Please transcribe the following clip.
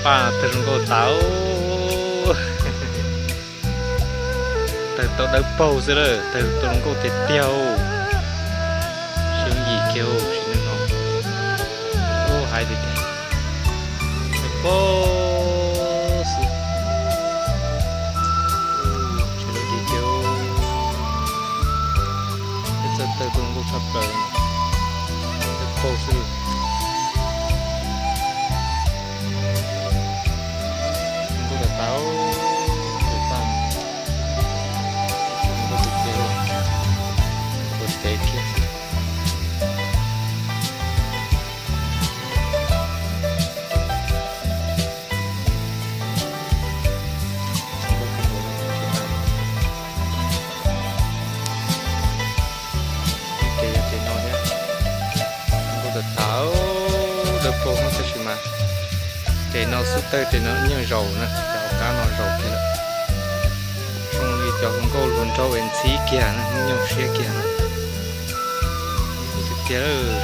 Paj tawg zoo nkauj tas. Tawg tau dawb paug xwb lawm, tawg tau zoo nkauj tiag tiag. Siab yim kiag sim neej no. Ub, hais tiag tiag, dawb paug xwb. Tsis lub dim kiag. Peb txawj tawg tau zoo nkauj tshaj plaws, dawb paug xwb. Zoo nkauj tas tas, zoo nkauj tiag tiag, ua tev kiag. Ces yog ces no thiab, zoo nkauj tas tas, dawb paug tab sis mas ces no xub tawg ces no nyuag zaus na, cov hauv qab no zaus kiag lawm. Zoo li cov hluas nkauj hluas nraug es ntxhib kiag na, hnub nyoog siab kiag na. Tiag tiag.